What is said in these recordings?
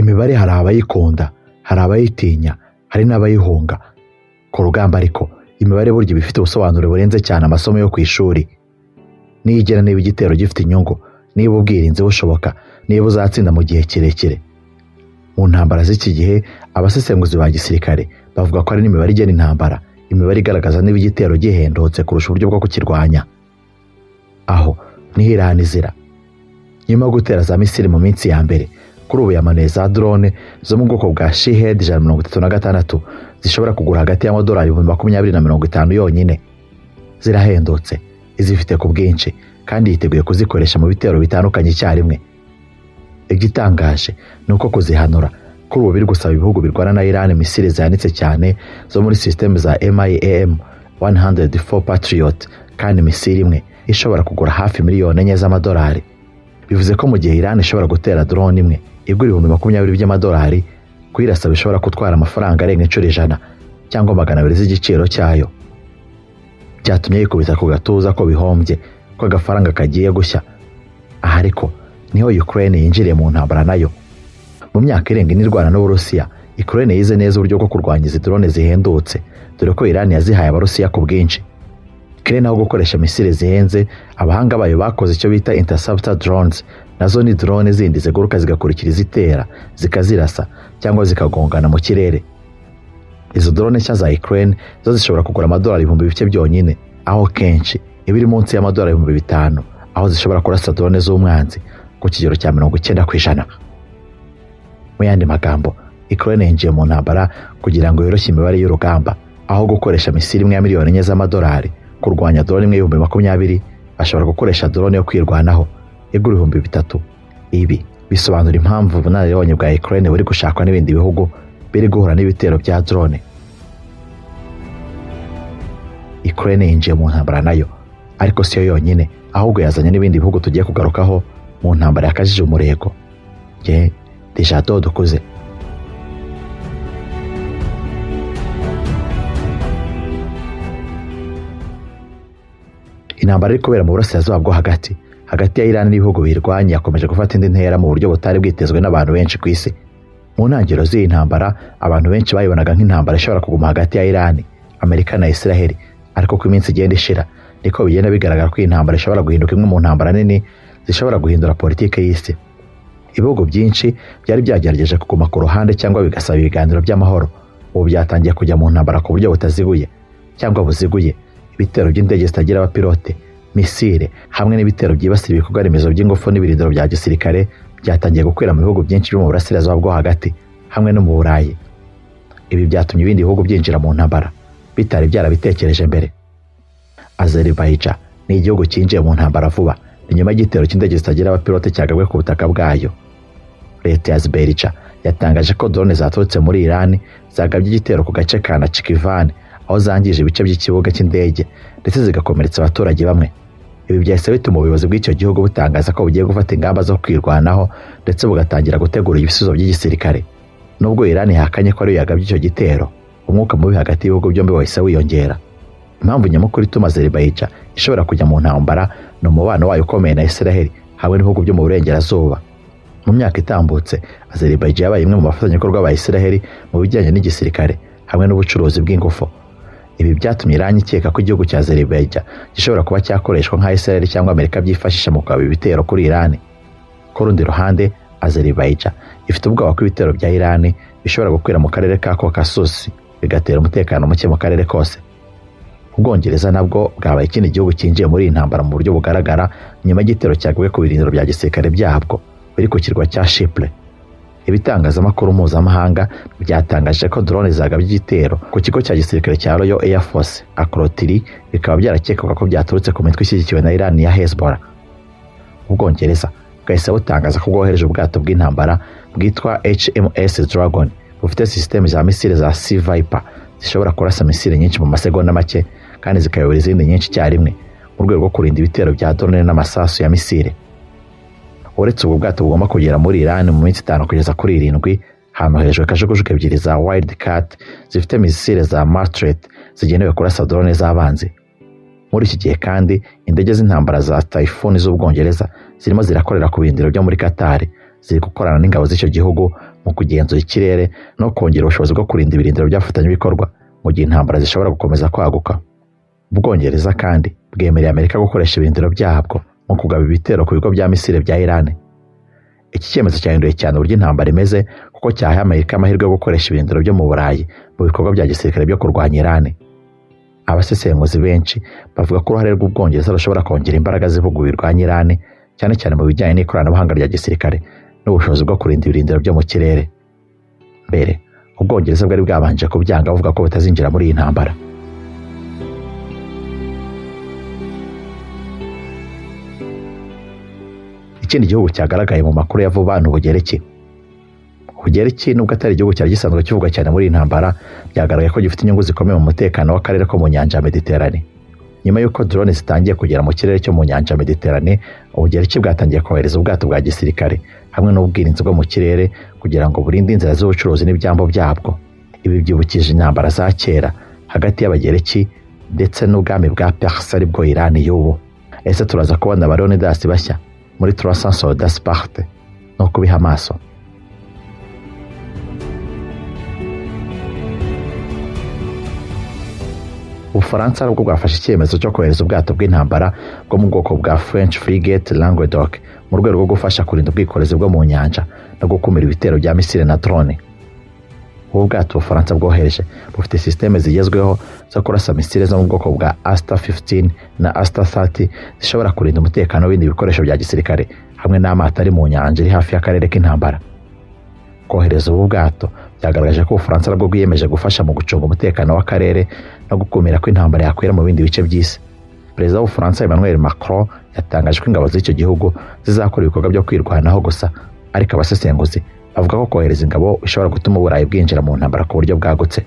Imibare hari abayikunda, hari abayitinya, hari n'abayihunga. Ku rugamba ariko, imibare burya iba ifite ubusobanuro burenze cyane amasomo yo ku ishuri. Nigera niba igitero gifite inyungu, niba ubwirinzi bushoboka, niba uzatsinda mu gihe kirekire. Mu ntambara z'iki gihe, abasesenguzi ba gisirikare bavuga ko ari n'imibare igena intambara, imibare igaragaza niba igitero gihendutse kurusha uburyo bwo kukirwanya. Aho niho Iran izira. Nyuma yo gutera za misile mu minsi ya mbere, kuri ubu yamanuye za drone zo mu bwoko bwa Shahed 136 zishobora kugura hagati y'amadolari 20,000 na 50 yonyine. Zirahendutse, izifite ku bwinshi, kandi yiteguye kuzikoresha mu bitero bitandukanye icyarimwe. Igitangaje ni uko kuzihanura kuri ubu biri gusaba ibihugu birwana na Iran misile zihanitse cyane zo muri sisitemu za MIAM 104 Patriot, kandi misile imwe ishobora kugura hafi miliyoni 4 z'amadolari. Bivuze ko mu gihe Iran ishobora gutera drone imwe igura 20,000 by'amadolari, kuyirasa bishobora gutwara amafaranga arenga inshuro 100 cyangwa 200 z'igiciro cyayo. Byatumye yikubita ku gatuza ko bihombye, ko agafaranga kagiye gushya. Aha ariko niho Ukraine yinjiriye mu ntambara nayo. Mu myaka irenga ine irwana n'Uburusiya, Ukraine yize neza uburyo bwo kurwanya izi drone zihendutse, dore ko Iran yazihaye Abarusiya ku bwinshi. Ukraine aho gukoresha misile zihenze, abahanga bayo bakoze icyo bita interceptor drones. Nazo ni drone zindi ziguruka zigakurikira izitera, zikazirasa cyangwa zikagongana mu kirere. Izo drone nshya za Ukraine zo zishobora kugura amadolari ibihumbi bike byonyine, aho kenshi iba iri munsi y'amadolari 5,000, aho zishobora kurasa drone z'umwanzi ku kigero cya 90%. Mu yandi magambo, Ukraine yinjiye mu ntambara kugira ngo yoroshye imibare y'urugamba. Aho gukoresha misile imwe ya miliyoni 4 z'amadolari kurwanya drone imwe 20,000, bashobora gukoresha drone yo kwirwanaho igura 3,000. Ibi bisobanura impamvu ubunararibonye bwa Ukraine buri gushakwa n'ibindi bihugu biri guhura n'ibitero bya drone. Ukraine yinjiye mu ntambara nayo, ariko siyo yonyine, ahubwo yazanye n'ibindi bihugu tugiye kugarukaho mu ntambara yakajije umurego. Njye ndi Jado Dukuze. Intambara iri kubera mu burasirazuba bwo hagati, hagati ya Iran n'ibihugu biyirwanya, yakomeje gufata indi ntera mu buryo butari bwitezwe n'abantu benshi ku isi. Mu ntangiriro z'iyi ntambara, abantu benshi bayibonaga nk'intambara ishobora kuguma hagati ya Iran, Amerika na Israel, ariko uko iminsi igenda ishira niko bigenda bigaragara ko iyi ntambara ishobora guhinduka imwe mu ntambara nini zishobora guhindura politike y'isi. Ibihugu byinshi byari byagerageje kuguma ku ruhande cyangwa bigasaba ibiganiro by'amahoro, ubu byatangiye kujya mu ntambara ku buryo butaziguye cyangwa buziguye. Ibitero by'indege zitagira abapilote, misile, hamwe n'ibitero byibasira ibikorwa remezo by'ingufu n'ibirindiro bya gisirikare byatangiye gukwira mu bihugu byinshi byo mu burasirazuba bwo hagati hamwe no mu Burayi. Ibi byatumye ibindi bihugu byinjira mu ntambara bitari byarabitekereje mbere. Azerbaijan ni igihugu cyinjiye mu ntambara vuba, ni nyuma y'igitero cy'indege zitagira abapilote cyagabwe ku butaka bwayo. Leta ya Azerbaijan yatangaje ko drone zaturutse muri Iran zagabye igitero ku gace ka Nakhchivan, aho zangije ibice by'ikibuga cy'indege ndetse zigakomeretsa abaturage bamwe. Ibi byahise bituma ubuyobozi bw'icyo gihugu butangaza ko bugiye gufata ingamba zo kwirwanaho, ndetse bugatangira gutegura ibisubizo by'igisirikare. Nubwo Iran ihakanye ko ariyo yagabye icyo gitero, umwuka mubi hagati y'ibihugu byombi wahise wiyongera. Impamvu nyamukuru ituma Azerbaijan ishobora kujya mu ntambara ni umubano wayo ukomeye na Israel hamwe n'ibihugu byo mu burengerazuba. Mu myaka itambutse, Azerbaijan yabaye imwe mu bafatanyabikorwa ba Israel mu bijyanye n'igisirikare hamwe n'ubucuruzi bw'ingufu. Ibi byatumye Iran ikeka ko igihugu cya Azerbaijan gishobora kuba cyakoreshwa nka Israel cyangwa Amerika byifashisha mu kugaba ibitero kuri Iran. Ku rundi ruhande, Azerbaijan ifite ubwoba ko ibitero bya Iran bishobora gukwira mu karere ka Caucasus, bigatera umutekano muke mu karere kose. Ubwongereza nabwo bwabaye ikindi gihugu cyinjiye muri iyi ntambara mu buryo bugaragara, nyuma y'igitero cyagabwe ku birindiro bya gisirikare byabwo biri ku kirwa cya Chypre. Ibitangazamakuru mpuzamahanga byatangaje ko drone zagabye igitero ku kigo cya gisirikare cya Royal Air Force Akrotiri, bikaba byarakekwaga ko byaturutse ku mitwe ishyigikiwe na Iran ya Hezbollah. Ubwongereza bwahise butangaza ko bwohereje ubwato bw'intambara bwitwa HMS Dragon, bufite sisitemu za misile za Sea Viper zishobora kurasa misile nyinshi mu masegonda make kandi zikayobora izindi nyinshi icyarimwe, mu rwego rwo kurinda ibitero bya drone n'amasasu ya misile. Uretse ubwo bwato bugomba kugera muri Iran mu minsi 5 kugeza kuri 7, hanoherejwe kajugujugu ebyiri za Wildcat zifite misile za Martlet zigenewe kurasa drone z'abanzi. Muri iki gihe kandi, indege z'intambara za Typhoon z'Ubwongereza zirimo zirakorera ku birindiro byo muri Qatar, ziri gukorana n'ingabo z'icyo gihugu mu kugenzura ikirere no kongera ubushobozi bwo kurinda ibirindiro by'abafatanyabikorwa mu gihe intambara zishobora gukomeza kwaguka. Ubwongereza kandi bwemereye Amerika gukoresha ibirindiro byabwo mu kugaba ibitero ku bigo bya misile bya Iran. Iki cyemezo cyahinduye cyane uburyo intambara imeze, kuko cyahaye Amerika amahirwe yo gukoresha ibirindiro byo mu Burayi mu bikorwa bya gisirikare byo kurwanya Iran. Abasesenguzi benshi bavuga ko uruhare rw'Ubwongereza rushobora kongera imbaraga z'ibihugu birwanya Iran, cyane cyane mu bijyanye n'ikoranabuhanga rya gisirikare n'ubushobozi bwo kurinda ibirindiro byo mu kirere. Mbere, Ubwongereza bwari bwabanje kubyanga buvuga ko butazinjira muri iyi ntambara. Ikindi gihugu cyagaragaye mu makuru ya vuba ni Ubugereki. Ubugereki nubwo atari igihugu cyari gisanzwe kivugwa cyane muri iyi ntambara, byagaragaye ko gifite inyungu zikomeye mu mutekano w'akarere ko mu nyanja ya Mediterane. Nyuma y'uko drone zitangiye kugera mu kirere cyo mu nyanja ya Mediterane, Ubugereki bwatangiye kohereza ubwato bwa gisirikare hamwe n'ubwirinzi bwo mu kirere kugira ngo burinde inzira z'ubucuruzi n'ibyambu byabwo. Ibi byibukije intambara za kera hagati y'Abagereki ndetse n'ubwami bwa Perse aribwo Iran y'ubu. Ese turaza kubona ba Leonidas bashya muri 300 soldats Sparte no kubiha amaso? Ubufaransa nabwo bwafashe icyemezo cyo kohereza ubwato bw'intambara bwo mu bwoko bwa French Frigate Languedoc mu rwego rwo gufasha kurinda ubwikorezi bwo mu nyanja no gukumira ibitero bya misile na drone. Ubu bwato Ubufaransa bwohereje bufite sisiteme zigezweho zo kurasa misile zo mu bwoko bwa Aster 15 na Aster 30 zishobora kurinda umutekano w'ibindi bikoresho bya gisirikare hamwe n'amato ari mu nyanja iri hafi y'akarere k'intambara. Kohereza ubu bwato byagaragaje ko Ubufaransa nabwo bwiyemeje gufasha mu gucunga umutekano w'akarere no gukumira ko intambara yakwira mu bindi bice by'isi. Perezida w'Ubufaransa Emmanuel Macron yatangaje ko ingabo z'icyo gihugu zizakora ibikorwa byo kwirwanaho gusa, ariko abasesenguzi bavuga ko kohereza ingabo bishobora gutuma Uburayi bwinjira mu ntambara ku buryo bwagutse.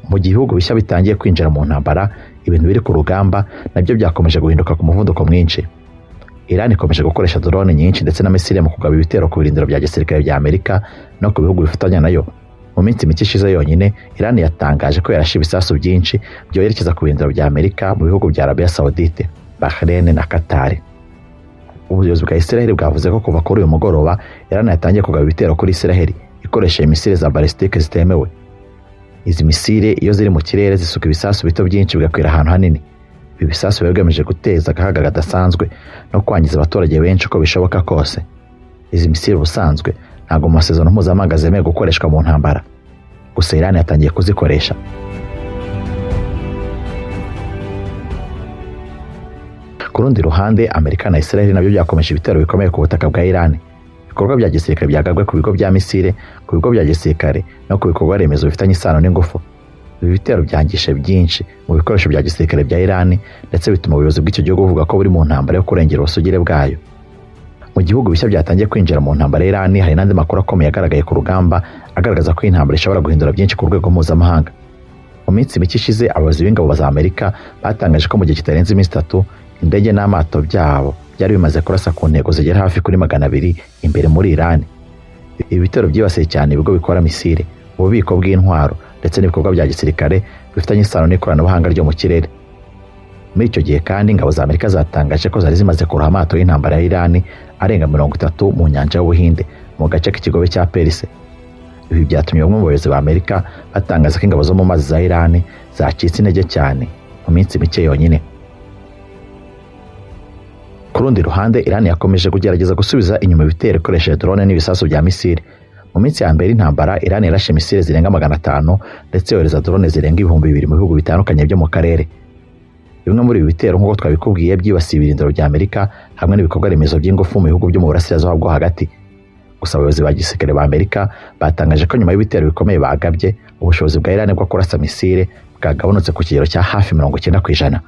Mu gihe ibihugu bishya bitangiye kwinjira mu ntambara, ibintu biri ku rugamba nabyo byakomeje guhinduka ku muvuduko mwinshi. Iran ikomeje gukoresha drone nyinshi ndetse na misile mu kugaba ibitero ku birindiro bya gisirikare bya Amerika no ku bihugu bifatanya nayo. Mu minsi mike ishize yonyine, Iran yatangaje ko yarashe ibisasu byinshi byoherekeza ku birindiro bya Amerika mu bihugu bya Arabia Saudite, Bahrain na Qatar. Ubuyobozi bwa Israel bwavuze ko kuva kuri uyu mugoroba Iran yatangiye kugaba ibitero kuri Israel ikoresheje misile za ballistique zitemewe. Izi misile iyo ziri mu kirere zisuka ibisasu bito byinshi bigakwira ahantu hanini. Ibi bisasu biba bigamije guteza akaga kadasanzwe no kwangiza abaturage benshi uko bishoboka kose. Izi misile ubusanzwe ntabwo mu masezerano mpuzamahanga zemewe gukoreshwa mu ntambara, gusa Iran yatangiye kuzikoresha. Ku rundi ruhande, Amerika na Israel nabyo byakomeje ibitero bikomeye ku butaka bwa Iran. Ibikorwa bya gisirikare byagabwe ku bigo bya misile, ku bigo bya gisirikare no ku bikorwa remezo bifitanye isano n'ingufu. Ibi bitero byangije byinshi mu bikoresho bya gisirikare bya Iran ndetse bituma ubuyobozi bw'icyo gihugu buvuga ko buri mu ntambara yo kurengera ubusugire bwayo. Mu gihugu bishya byatangiye kwinjira mu ntambara ya Iran, hari n'andi makuru akomeye agaragaye ku rugamba agaragaza ko iyi ntambara ishobora guhindura byinshi ku rwego mpuzamahanga. Mu minsi mike ishize, abayobozi b'ingabo za Amerika batangaje ko mu gihe kitarenze iminsi 3 indege n'amato byabo byari bimaze kurasa ku ntego zigera hafi kuri 200 imbere muri Iran. Ibi bitero byibasiye cyane ibigo bikora misile, ububiko bw'intwaro ndetse n'ibikorwa bya gisirikare bifitanye isano n'ikoranabuhanga ryo mu kirere. Muri icyo gihe kandi, ingabo za Amerika zatangaje ko zari zimaze kuroha amato y'intambara ya Iran arenga 30 mu nyanja y'Ubuhinde mu gace k'ikigobe cya Perse. Ibi byatumye bamwe mu bayobozi ba Amerika batangaza ko ingabo zo mu mazi za Iran zacitse intege cyane mu minsi mike yonyine. Ku rundi ruhande, Iran yakomeje kugerageza gusubiza inyuma ibitero ikoresheje drone n'ibisasu bya misile. Mu minsi ya mbere y'intambara, Iran yarashe misile zirenga 500 ndetse yohereza drone zirenga 2000 mu bihugu bitandukanye byo mu karere. Bimwe muri ibi bitero nk'uko twabikubwiye byibasiye ibirindiro bya Amerika hamwe n'ibikorwa remezo by'ingufu mu bihugu byo mu burasirazuba bwo hagati. Gusa abayobozi ba gisirikare ba Amerika batangaje ko nyuma y'ibitero bikomeye bagabye, ubushobozi bwa Iran bwo kurasa misile bwagabanutse ku kigero cya hafi 90%.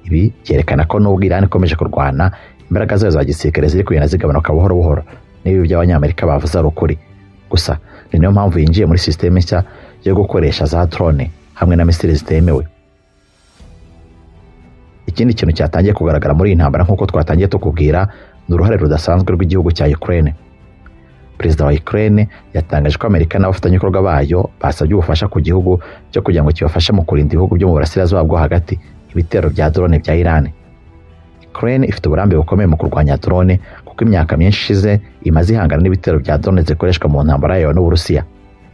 Ibi byerekana ko nubwo Iran ikomeje kurwana, imbaraga zayo za gisirikare ziri kugenda zigabanuka buhoro buhoro. N'ibi by'Abanyamerika bavuze ari ukuri. Gusa ni nayo mpamvu yinjiye muri sisiteme nshya yo gukoresha za drone hamwe na misile zitemewe. Ikindi kintu cyatangiye kugaragara muri iyi ntambara nk'uko twatangiye tukubwira ni uruhare rudasanzwe rw'igihugu cya Ukraine. Perezida wa Ukraine yatangaje ko Amerika n'abafatanyabikorwa bayo basabye ubufasha ku gihugu cyo kugira ngo kibafashe mu kurinda ibihugu byo mu burasirazuba bwo hagati ibitero bya drone bya Iran. Ukraine ifite uburambe bukomeye mu kurwanya drone kuko Kuko imyaka myinshi ishize imaze ihangana n'ibitero bya drone zikoreshwa mu ntambara yayo n'Uburusiya.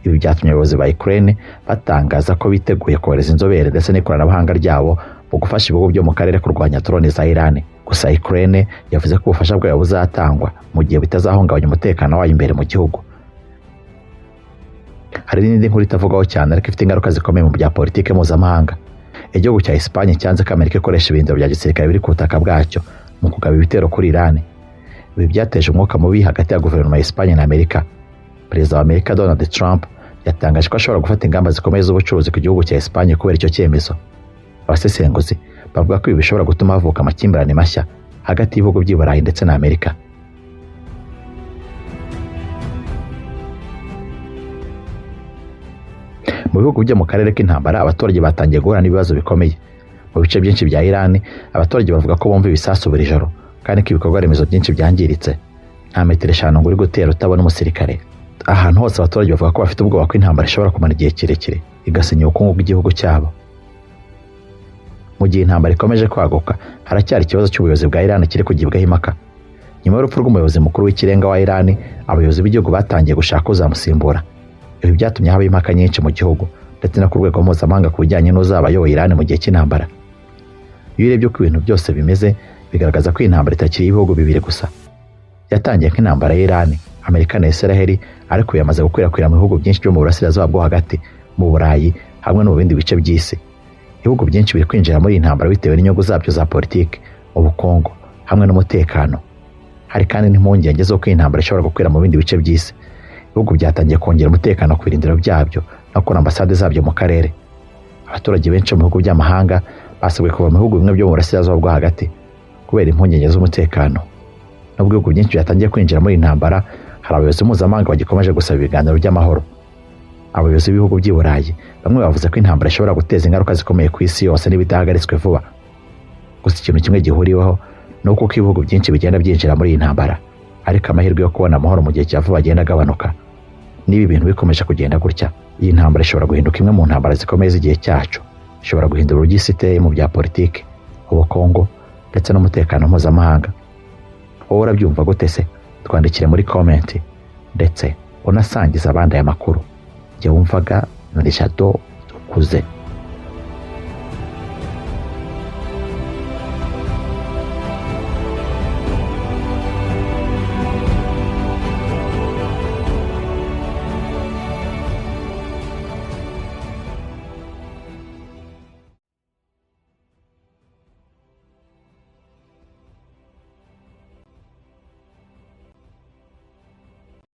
Ibi byatumye abayobozi ba Ukraine batangaza ko biteguye kohereza inzobere ndetse n'ikoranabuhanga ryabo mu gufasha ibihugu byo mu karere kurwanya drone za Iran. Gusa Ukraine yavuze ko ubufasha bwayo buzatangwa mu gihe bitazahungabanya umutekano wayo imbere mu gihugu. Hari n'indi nkuru itavugwaho cyane ariko ifite ingaruka zikomeye mu bya politike mpuzamahanga. Igihugu cya Espagne cyanze ko Amerika ikoresha ibirindiro bya gisirikare biri ku butaka bwacyo mu kugaba ibitero kuri Iran. Ibi byateje umwuka mubi hagati ya guverinoma ya Espagne na Amerika. Perezida wa Amerika Donald Trump yatangaje ko ashobora gufata ingamba zikomeye z'ubucuruzi ku gihugu cya Espagne kubera icyo cyemezo. Abasesenguzi bavuga ko ibi bishobora gutuma havuka amakimbirane mashya hagati y'ibihugu by'i Burayi ndetse na Amerika. Mu bihugu byo mu karere k'intambara, abaturage batangiye guhura n'ibibazo bikomeye. Mu bice byinshi bya Iran, abaturage bavuga ko bumva ibisasu buri joro kandi ko ibikorwa remezo byinshi byangiritse. Nta metero 5 ngo uri gutera utabona umusirikare. Ahantu hose abaturage bavuga ko bafite ubwoba ko intambara ishobora kumara igihe kirekire, igasenya ubukungu bw'igihugu cyabo. Mu gihe intambara ikomeje kwaguka, haracyari ikibazo cy'ubuyobozi bwa Iran kiri kugibwaho impaka. Nyuma y'urupfu rw'umuyobozi mukuru w'ikirenga wa Iran, abayobozi b'igihugu batangiye gushaka uzamusimbura. Ibi byatumye haba impaka nyinshi mu gihugu ndetse no ku rwego mpuzamahanga ku bijyanye n'uzaba ayoboye Iran mu gihe cy'intambara. Iyo urebye uko ibintu byose bimeze, bigaragaza ko iyi ntambara itakiri ibihugu bibiri gusa. Yatangiye nk'intambara ya Iran, Amerika na Israel, ariko ubu yamaze gukwirakwira mu bihugu byinshi byo mu burasirazuba bwo hagati, mu Burayi hamwe no mu bindi bice by'isi. Ibihugu byinshi biri kwinjira muri iyi ntambara bitewe n'inyungu zabyo za politiki, ubukungu hamwe n'umutekano. Hari kandi n'impungenge z'uko iyi ntambara ishobora gukwira mu bindi bice by'isi. Ibihugu byatangiye kongera umutekano ku birindiro byabyo no gukora ambasade zabyo mu karere. Abaturage benshi mu bihugu by'amahanga basabwe kuva mu bihugu bimwe byo mu burasirazuba bwo hagati kubera impungenge z'umutekano. Nubwo ibihugu byinshi byatangiye kwinjira muri iyi ntambara, hari abayobozi mpuzamahanga bagikomeje gusaba ibiganiro by'amahoro. Abayobozi b'ibihugu by'i Burayi bamwe bavuze ko intambara ishobora guteza ingaruka zikomeye ku isi yose niba idahagaritswe vuba. Gusa ikintu kimwe gihuriweho ni uko ibihugu byinshi bigenda byinjira muri iyi ntambara, ariko amahirwe yo kubona amahoro mu gihe cya vuba agenda agabanuka. Niba ibintu bikomeje kugenda gutya, iyi ntambara ishobora guhinduka imwe mu ntambara zikomeye z'igihe cyacu. Ishobora guhindura uburyo isi iteye mu bya politiki, ubukungu ndetse n'umutekano mpuzamahanga. Wowe urabyumva gute se? Twandikire muri komenti ndetse unasangize abandi aya makuru. Jye wumvaga ni Jado Dukuze.